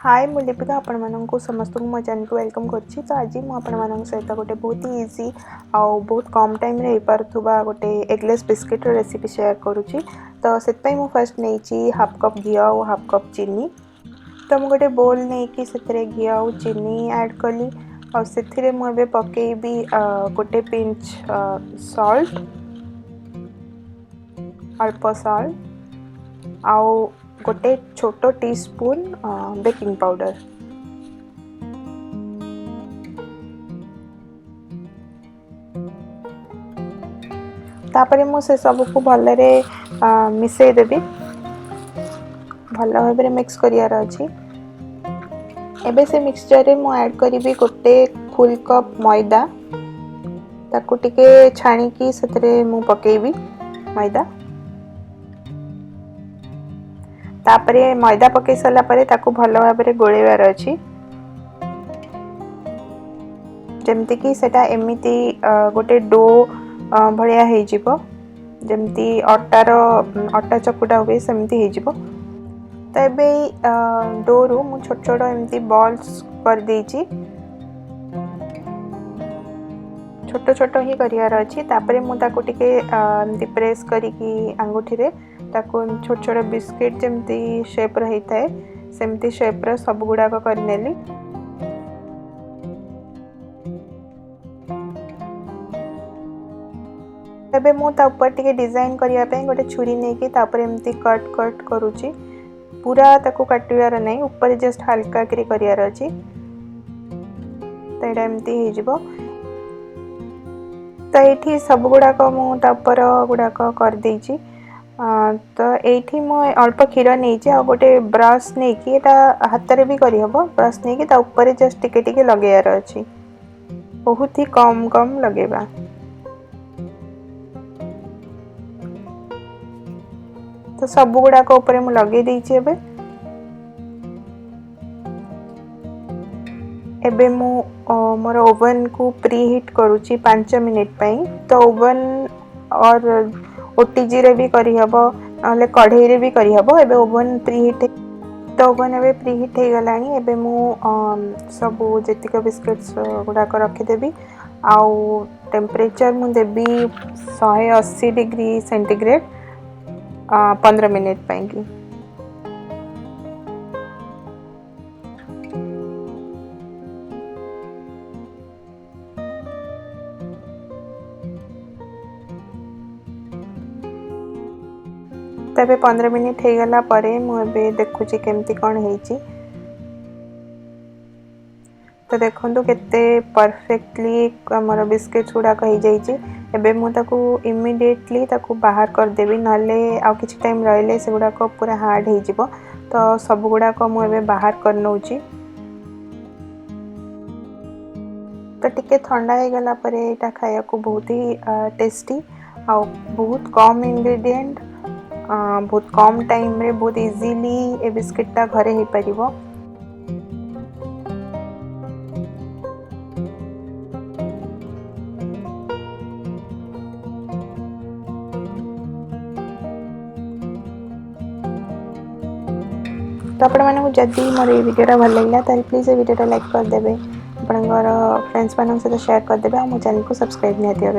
ହାଏ, ମୁଁ ଲିପିକା। ଆପଣମାନଙ୍କୁ ସମସ୍ତଙ୍କୁ ମୋ ଚ୍ୟାନେଲକୁ welcome କରୁଛି। ତ ଆଜି ମୁଁ ଆପଣମାନଙ୍କ ସହିତ ଗୋଟେ ବହୁତ ହି ଇଜି ଆଉ ବହୁତ କମ୍ ଟାଇମ୍ରେ ହେଇପାରୁଥିବା ଗୋଟେ ଏଗଲେସ୍ ବିସ୍କିଟ୍ର ରେସିପି ସେୟାର କରୁଛି। ତ ସେଥିପାଇଁ ମୁଁ ଫାର୍ଷ୍ଟ ନେଇଛି ହାଫ୍ କପ୍ ଘିଅ ଆଉ ହାଫ୍ କପ୍ ଚିନି। ତ ମୁଁ ଗୋଟେ ବୋଲ୍ ନେଇକି ସେଥିରେ ଘିଅ ଆଉ ଚିନି ଆଡ଼୍ କଲି ଆଉ ସେଥିରେ ମୁଁ ଏବେ ପକେଇବି ଗୋଟେ ପିଞ୍ଚ ସଲ୍ଟ, ଅଳ୍ପ ସଲ୍ଟ ଆଉ ଗୋଟେ ଛୋଟ ଟି ସ୍ପୁନ୍ ବେକିଂ ପାଉଡ଼ର। ତାପରେ ମୁଁ ସେସବୁକୁ ଭଲରେ ମିଶାଇ ଦେବି। ଭଲ ଭାବରେ ମିକ୍ସ କରିବାର ଅଛି। ଏବେ ସେ ମିକ୍ସଚରରେ ମୁଁ ଆଡ଼୍ କରିବି ଗୋଟେ ଫୁଲ୍ କପ୍ ମଇଦା। ତାକୁ ଟିକେ ଛାଣିକି ସେଥିରେ ମୁଁ ପକେଇବି ମଇଦା। ତାପରେ ମଇଦା ପକେଇ ସାରିଲା ପରେ ତାକୁ ଭଲ ଭାବରେ ଗୋଳେଇବାର ଅଛି, ଯେମିତିକି ସେଟା ଏମିତି ଗୋଟେ do ଭଳିଆ ହେଇଯିବ, ଯେମିତି ଅଟା ଚକୁଟା ହୁଏ ସେମିତି ହେଇଯିବ। ତ ଏବେ ଏଇ ଡୋରୁ ମୁଁ ଛୋଟ ଛୋଟ ଏମିତି ବଲ୍ସ କରିଦେଇଛି, ଛୋଟ ଛୋଟ ହିଁ କରିବାର ଅଛି। ତାପରେ ମୁଁ ତାକୁ ଟିକେ ଏମିତି ପ୍ରେସ୍ କରିକି ଆଙ୍ଗୁଠିରେ ତାକୁ ଛୋଟ ଛୋଟ ବିସ୍କିଟ୍ ଯେମିତି ସେପ୍ର ହେଇଥାଏ ସେମିତି ସେପ୍ର ସବୁ ଗୁଡ଼ାକ କରିନେଲି। ଏବେ ମୁଁ ତା ଉପରେ ଟିକେ ଡିଜାଇନ୍ କରିବା ପାଇଁ ଗୋଟେ ଛୁରୀ ନେଇକି ତା ଉପରେ ଏମିତି କଟ୍ କଟ୍ କରୁଛି। ପୁରା ତାକୁ କାଟିବାର ନାହିଁ, ଉପରେ ଜଷ୍ଟ ହାଲକା କରି କରିବାର ଅଛି। ତ ଏଇଟା ଏମିତି ହେଇଯିବ। ତ ଏଇଠି ସବୁ ଗୁଡ଼ାକ ମୁଁ ତା ଉପର ଗୁଡ଼ାକ କରିଦେଇଛି। ତ ଏଇଠି ମୁଁ ଅଳ୍ପ କ୍ଷୀର ନେଇଛି ଆଉ ଗୋଟେ ବ୍ରସ୍ ନେଇକି, ଏଇଟା ହାତରେ ବି କରିହେବ, ବ୍ରସ୍ ନେଇକି ତା ଉପରେ ଜଷ୍ଟ ଟିକେ ଟିକେ ଲଗେଇବାର ଅଛି, ବହୁତ ହି କମ୍ କମ୍ ଲଗେଇବା। ତ ସବୁ ଗୁଡ଼ାକ ଉପରେ ମୁଁ ଲଗେଇ ଦେଇଛି। ଏବେ ମୁଁ ମୋର ଓଭେନକୁ ପ୍ରି ହିଟ୍ କରୁଛି 5 ମିନିଟ୍ ପାଇଁ। ତ ଓଭେନ ଅର୍ ଓଟିଜିରେ ବି କରିହେବ, ନହେଲେ କଢ଼େଇରେ ବି କରିହେବ। ଏବେ ଓଭେନ ପ୍ରି ହିଟ୍, ତ ଓଭେନ ଏବେ ପ୍ରି ହିଟ୍ ହେଇଗଲାଣି। ଏବେ ମୁଁ ସବୁ ଯେତିକ ବିସ୍କିଟ୍ସ ଗୁଡ଼ାକ ରଖିଦେବି ଆଉ ଟେମ୍ପରେଚର୍ ମୁଁ ଦେବି 180 ଡିଗ୍ରୀ ସେଣ୍ଟିଗ୍ରେଡ଼ 15 ମିନିଟ୍ ପାଇଁକି। ତ ଏବେ 15 ମିନିଟ୍ ହେଇଗଲା ପରେ ମୁଁ ଏବେ ଦେଖୁଛି କେମିତି କ'ଣ ହେଇଛି। ତ ଦେଖନ୍ତୁ କେତେ ପରଫେକ୍ଟଲି ଆମର ବିସ୍କିଟ୍ସ ଗୁଡ଼ାକ ହେଇଯାଇଛି। ଏବେ ମୁଁ ତାକୁ ଇମିଡ଼ିଏଟଲି ତାକୁ ବାହାର କରିଦେବି, ନହେଲେ ଆଉ କିଛି ଟାଇମ୍ ରହିଲେ ସେଗୁଡ଼ାକ ପୁରା ହାର୍ଡ଼ ହେଇଯିବ। ତ ସବୁଗୁଡ଼ାକ ମୁଁ ଏବେ ବାହାର କରିନେଉଛି। ତ ଟିକେ ଥଣ୍ଡା ହେଇଗଲା ପରେ ଏଇଟା ଖାଇବାକୁ ବହୁତ ହି ଟେଷ୍ଟି ଆଉ ବହୁତ କମ୍ ଇନଗ୍ରେଡ଼ିଏଣ୍ଟ, ବହୁତ କମ୍ ଟାଇମ୍ରେ ବହୁତ ଇଜିଲି ଏ ବିସ୍କିଟ୍ଟା ଘରେ ହେଇପାରିବ। ତ ଆପଣମାନଙ୍କୁ ଯଦି ମୋର ଏଇ ଭିଡ଼ିଓଟା ଭଲ ଲାଗିଲା ତାହେଲେ ପ୍ଲିଜ୍ ଏ ଭିଡ଼ିଓଟା ଲାଇକ୍ କରିଦେବେ, ଆପଣଙ୍କର ଫ୍ରେଣ୍ଡସ୍ମାନଙ୍କ ସହିତ ସେୟାର କରିଦେବେ ଆଉ ମୋ ଚ୍ୟାନେଲକୁ ସବସ୍କ୍ରାଇବ୍ ନିହାତି ଭାବେ